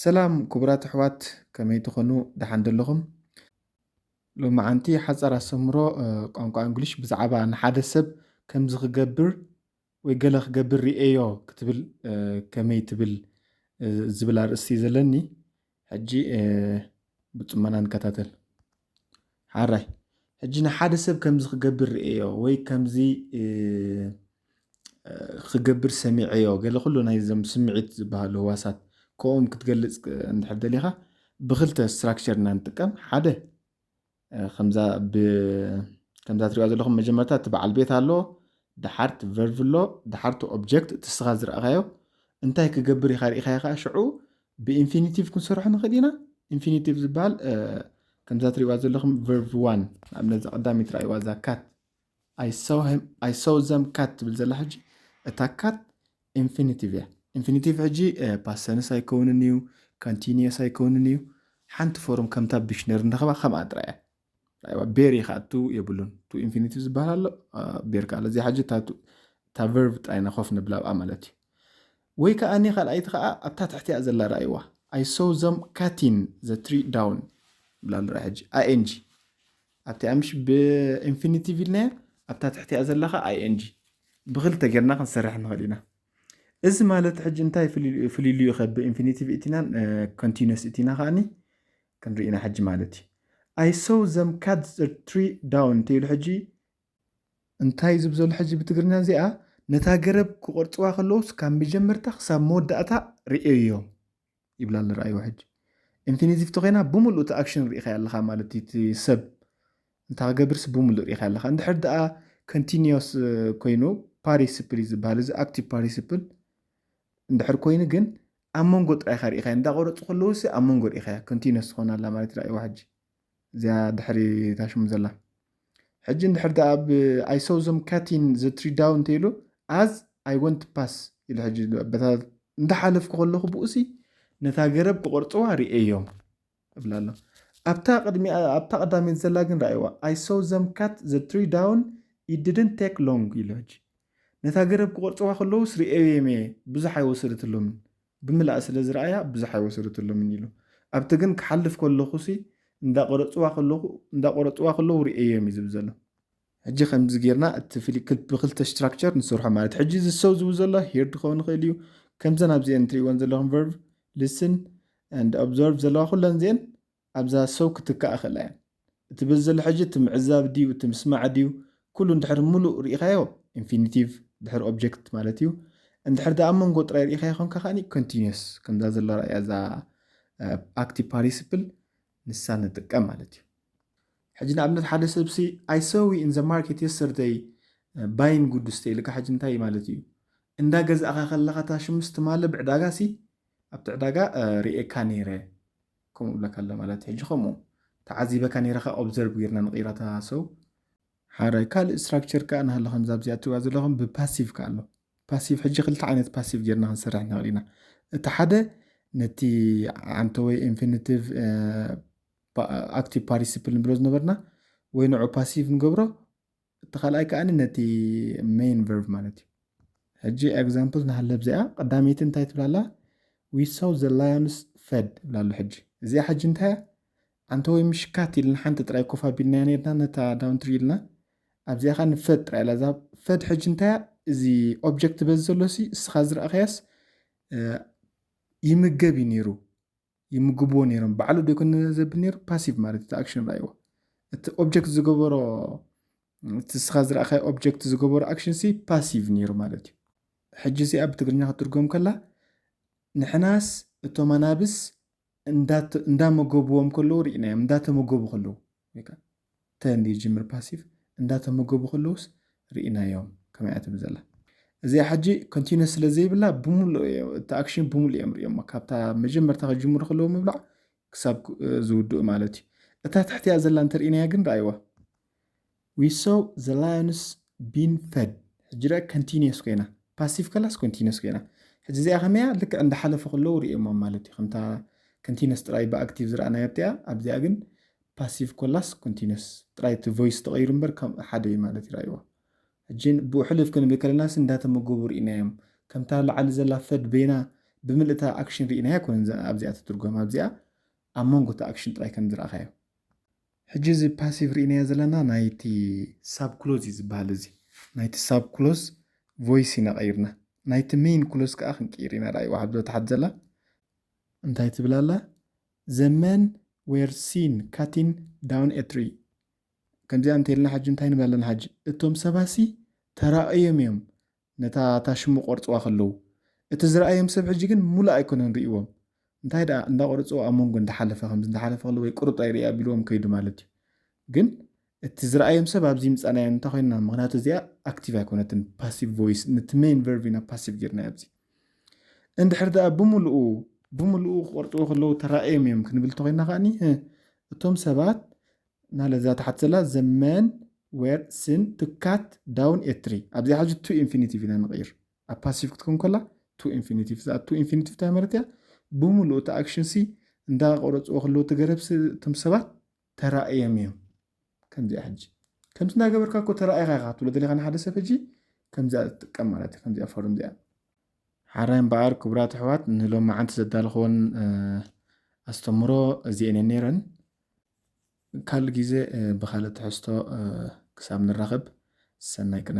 ሰላም ክቡራት ኣሕዋት፣ ከመይ ትኾኑ? ደሓን ደለኹም? ሎማዓንቲ ሓጻር ኣስተምህሮ ቋንቋ እንግሊሽ ብዛዕባ ንሓደ ሰብ ከምዚ ክገብር ወይ ገለ ክገብር ርእየዮ ክትብል ከመይ ትብል ዝብል ኣርእስቲ እዩ ዘለኒ። ሕጂ ብጽሞና ንከታተል። ሓራይ ሕጂ ንሓደ ሰብ ከምዚ ክገብር ርእየዮ ወይ ከምዚ ክገብር ሰሚዐዮ፣ ገለ ኩሉ ናይዞም ስምዒት ዝበሃሉ ህዋሳት ከምኦም ክትገልጽ እንድሕር ደሊኻ ብክልተ ስትራክቸር ኢና ንጥቀም። ሓደ ከምዛ ትሪእዋ ዘለኹም መጀመርታ እቲ በዓል ቤት ኣሎ፣ ደሓር እቲ ቨርብ ኣሎ፣ ደሓር እቲ ኦብጀክት እቲ ስኻ ዝረኣኻዮ እንታይ ክገብር ኢኻ ርኢኻዮ ከዓ ሽዑ ብኢንፊኒቲቭ ክንሰርሖ ንኽእል ኢና። ኢንፊኒቲቭ ዝበሃል ከምዛ ትሪእዋ ዘለኹም ቨርብ ዋን ንኣብነት እዛ ቀዳሚት ረኣይዋ እዛ ካት I saw them cat ትብል ዘላ ሕጂ እታ ካት ኢንፊኒቲቭ እያ። ኢንፊኒቲቭ ሕጂ ፓሰንስ ኣይከውንን እዩ፣ ኮንቲኒየስ ኣይከውንን እዩ። ሓንቲ ፎርም ከምታ ዲክሽነሪ ንረኸባ ከምኣ ጥራይ እያ። ቤር እዩ ከዓ ቱ የብሉን። ቱ ኢንፊኒቲቭ ዝበሃል ኣሎ፣ ቤር ከዓ ኣሎ። እዚኣ ሕጂ እታ ቨርብ ጥራይ ኢና ኮፍ ንብላ ኣብኣ ማለት እዩ። ወይ ከዓ እኒ ካልኣይቲ ከዓ ኣብታ ትሕቲያ ዘላ ረኣይዋ I saw them cutting the tree down ብላ ኣሎ። ርኣ ሕጂ I N G ኣብቲኣ ምሽ ብኢንፊኒቲቭ ኢልናያ ኣብታ ትሕቲኣ ዘለኻ I N G ብክልተ ጌርና ክንሰርሕ ንኽእል ኢና። እዚ ማለት ሕጂ እንታይ ፍልልዩ ከ ብኢንፊኒቲቭ እቲናን ኮንቲኒስ እቲና ከኣኒ ክንርኢ ኢና ሕጂ ማለት እዩ። I saw them cut the tree down እንተኢሉ ሕጂ እንታይ ዝብ ዘሎ ሕጂ ብትግርኛ እዚኣ ነታ ገረብ ክቆርፅዋ ከለውስ ካብ መጀመርታ ክሳብ መወዳእታ ርእዮም ይብላ ኣሎ። ረኣይዎ ሕጂ ኢንፊኒቲቭ ተኮይና ብምሉእ እቲ ኣክሽን ርኢኻ ኣለኻ ማለት እዩ። እቲ ሰብ እንታይ ክገብርስ ብምሉእ ርኢኻ ኣለኻ። እንድሕር ደኣ ኮንቲኒዮስ ኮይኑ ፓርቲሲፕል እዩ ዝበሃል። እዚ ኣክቲቭ ፓርቲሲፕል እንድሕር ኮይኑ ግን ኣብ መንጎ ጥራይ ኢኻ ርኢኻዮ። እንዳቆረፁ ከለውስ ኣብ መንጎ ርኢኻዮ ኮንቲኒዮስ ትኾን ኣላ ማለት እዩ። ረኣይዎ ሕጂ እዚኣ ድሕሪ ታሽሙ ዘላ ሕጂ እንድሕር ደኣ ብ I saw them cutting the tree down እንተኢሉ as I went past ኢሉ ሕጂ በታ እንዳሓለፍኩ ከለኹ ብኡሲ ነታ ገረብ ክቆርፅዋ ርእየዮም እብላ ኣሎ። ኣብታ ቅድሚ ኣብታ ቀዳመይቲ ዘላ ግን ረኣይዋ I saw them cut the tree down it didn't take long ኢሉ ሕጂ ነታ ገረብ ክቆርፅዋ ከለውስ ርእየዮም እየ ብዙሕ ኣይወሰደትሎምን ብምላኣ ስለ ዝረኣያ ብዙሕ ኣይወሰደትሎምን ኢሉ ኣብቲ ግን ክሓልፍ ከለኹ ሲ እንዳቆረፅዋ ከለኹ እንዳቆረፅዋ ከለዉ ርእየዮም እዩ ዝብል ዘሎ። ሕጂ ከምዚ ጌርና እቲ ፍሊ- ክል- ብክልተ ስትራክቸር ንሰርሖ ማለት ሕጂ እዚ ሰው ዝብል ዘሎ ሄርድ ክኸውን ይኽእል እዩ። ከምዘን ኣብዚአን እትርእይወን ዘለኹም ቨርብ ሊስን and ኦብዘርቭ ዘለዋ ኩለን እዚአን ኣብዛ ሰው ክትከኣ ይኽእላ እየን። እቲ በዚ ዘሎ ሕጂ እቲ ምዕዛብ ድዩ እቲ ምስማዕ ድዩ ኩሉ እንድሕር ሙሉእ ርኢኻዮ ኢንፊኒቲቭ ድሕር ኦብጀክት ማለት እዩ። እንድሕር ደኣ ኣብ መንጎ ጥራይ ርኢኻዮ ኮንካ ከኣኒ ኮንቲኒስ ከምዛ ዘላ ራእያ እዛ ኣክቲቭ ፓርቲሲፕል ንሳ ንጥቀም ማለት እዩ። ሕጂ ንኣብነት ሓደ ሰብሲ I saw you in the market yesterday buying goods ተኢልካ ሕጂ እንታይ ማለት እዩ? እንዳ ገዛእኻ ከለኻ እታ ሽምስ ትማሊ ብዕዳጋ ሲ ኣብቲ ዕዳጋ ርኤካ ነይረ ከምኡ ብለካ ኣሎ ማለት እዩ። ሕጂ ከምኡ ተዓዚበካ ነይረ ከ ኦብዘርቭ ጌርና ንቕይራ እታ ሰው ሓራይ ካልእ ስትራክቸር ከኣ ንሃሎ ከምዛ ኣብዚኣ እትሪእዋ ዘለኹም ብፓሲቭ ከኣ ኣሎ። ፓሲቭ ሕጂ ክልተ ዓይነት ፓሲቭ ጌርና ክንሰርሕ ንኽእል ኢና። እቲ ሓደ ነቲ ዓንተ ወይ ኢንፊኒቲቭ ኣክቲቭ ፓርቲሲፕል ንብሎ ዝነበርና ወይ ንዑ ፓሲቭ ንገብሮ እቲ ካልኣይ ከኣ ነቲ ሜን ቨርብ ማለት እዩ። ሕጂ ኤግዛምፕል ንሃለብ እዚኣ ቀዳመይቲ እንታይ ትብላላ? We saw the lions fed ይብላሉ። ሕጂ እዚኣ ሕጂ እንታይ እያ? ኣንተ ወይ ምሽካት ኢልና ሓንቲ ጥራይ ኮፍ ኣቢልናያ ነርና ነታ ዳውንትሪ ኢልና ኣብዚኣ ኸ ንፈድ ጥራይ ኢላ እዛ ፈድ ሕጂ እንታይ እያ? እዚ ኦብጀክት በዚ ዘሎ ሲ እስኻ ዝረኣኸያስ ይምገብ እዩ ነይሩ ይምግብዎ ነይሮም ባዕሉ ዶ ይኮነ ዘብል ነይሩ ፓሲቭ ማለት እቲ ኣክሽን ራእይዎ እቲ ኦብጀክት ዝገበሮ እቲ እስኻ ዝረኣኻዮ ኦብጀክት ዝገበሮ ኣክሽን ሲ ፓሲቭ ነይሩ ማለት እዩ። ሕጂ እዚኣ ብትግርኛ ክትርጎም ከላ ንሕናስ እቶም ኣናብስ እንዳመገብዎም ከለዉ ርኢናዮም እንዳተመገቡ ከለዉ ተን ይጅምር ፓሲቭ እንዳተመገቡ ከለውስ ርኢናዮም ከመይ እያ ትብል ዘላ እዚኣ ሕጂ ኮንቲኒስ ስለ ዘይብላ ብምሉእ እቲ ኣክሽን ብምሉእ እዮም ሪኦሞ ካብታ መጀመርታ ከጅምሩ ከለዉ ምብላዕ ክሳብ ዝውድኡ ማለት እዩ። እታ ትሕቲያ ዘላ እንተርኢናያ ግን ረኣይዋ we saw the lions been fed ሕጂ ርኣ ኮንቲኒስ ኮይና ፓሲቭ ከላስ ኮንቲኒስ ኮይና ሕጂ እዚኣ ከመያ ልክዕ እንዳሓለፉ ከለዉ ርእዮሞም ማለት እዩ ከምታ ኮንቲኒስ ጥራይ ብኣክቲቭ ዝረኣናዮ ኣብቲኣ ኣብዚኣ ግን ፓሲቭ ኮላስ ኮንቲኒስ ጥራይ እቲ ቮይስ ተቐይሩ እምበር ከም ሓደ እዩ ማለት ይረኣይዎ ሕጂ ብኡ ሕልፍ ክንብል ከለናስ እንዳተመገቡ ርኢናዮም ከምታ ላዕሊ ዘላ ፈድ በይና ብምልእታ ኣክሽን ርኢናያ ኣይኮነን ኣብዚኣ ትትርጎም ኣብዚኣ ኣብ መንጎ እቲ ኣክሽን ጥራይ ከም ዝረኣኻዮ። ሕጂ እዚ ፓሲቭ ርኢናዮ ዘለና ናይቲ ሳብ ክሎዝ እዩ ዝበሃል። እዚ ናይቲ ሳብ ክሎዝ ቮይስ ኢና ቀይርና። ናይቲ ሜን ክሎዝ ከዓ ክንቅይር ኢና። ርኣይዋ ሓብሎ ተሓት ዘላ እንታይ ትብል ኣላ? The men were seen cutting down a tree። ከምዚኣ እንተልና ሕጂ እንታይ ንብል ኣለና? ሕጂ እቶም ሰባሲ ተራእዮም እዮም ነታ እታ ሽሙ ቆርፅዋ ከለዉ፣ እቲ ዝረኣዮም ሰብ ሕጂ ግን ሙሉእ ኣይኮነን ርእይዎም። እንታይ ደኣ እንዳቆረፅዎ ኣብ መንጎ እንዳሓለፈ ከምዚ እንዳሓለፈ ከሎ ወይ ቁርጥ ኣይርኢ ኣቢልዎም ከይዱ ማለት እዩ። ግን እቲ ዝረኣዮም ሰብ ኣብዚ ምፃናዮ እንተ ኮይንና፣ ምክንያቱ እዚኣ ኣክቲቭ ኣይኮነትን፣ ፓሲቭ ቮይስ፣ ነቲ ሜን ቨርብ ኢና ፓሲቭ ጌርና ኣብዚ። እንድሕር ደኣ ብምሉኡ ብምሉኡ ክቆርፅዎ ከለዉ ተራእዮም እዮም ክንብል እንተኮይንና ከዓኒ፣ እቶም ሰባት ናለ እዛ ታሓት ዘላ the men were seen to cut down a tree። ኣብዚኣ ሕጂ to infinitive ኢና ንቕይር። ኣብ ፓሲቭ ክትከውን ከላ to infinitive። እዛ to infinitive እንታይ ማለት እያ? ብምሉእ እቲ ኣክሽን ሲ እንዳቆረፅዎ ከለዉ እቲ ገረብ ሲ እቶም ሰባት ተራእዮም እዮም። ከምዚኣ ሕጂ ከምዚ እንዳገበርካ እኮ ተራእኻ ኢኻ ክትብሎ ደሊኻ ንሓደ ሰብ ሕጂ ከምዚኣ ትጥቀም ማለት እዩ። ከምዚኣ ፎርም እዚኣ። ሓራይ እምበኣር ክቡራት ኣሕዋት ንሎማዓንቲ ዘዳለኽወን ኣስተምሮ እዚኤን ነይረን። ካልእ ግዜ ብካልእ ትሕዝቶ ክሳብ ንራኸብ ሰናይ ቅነ።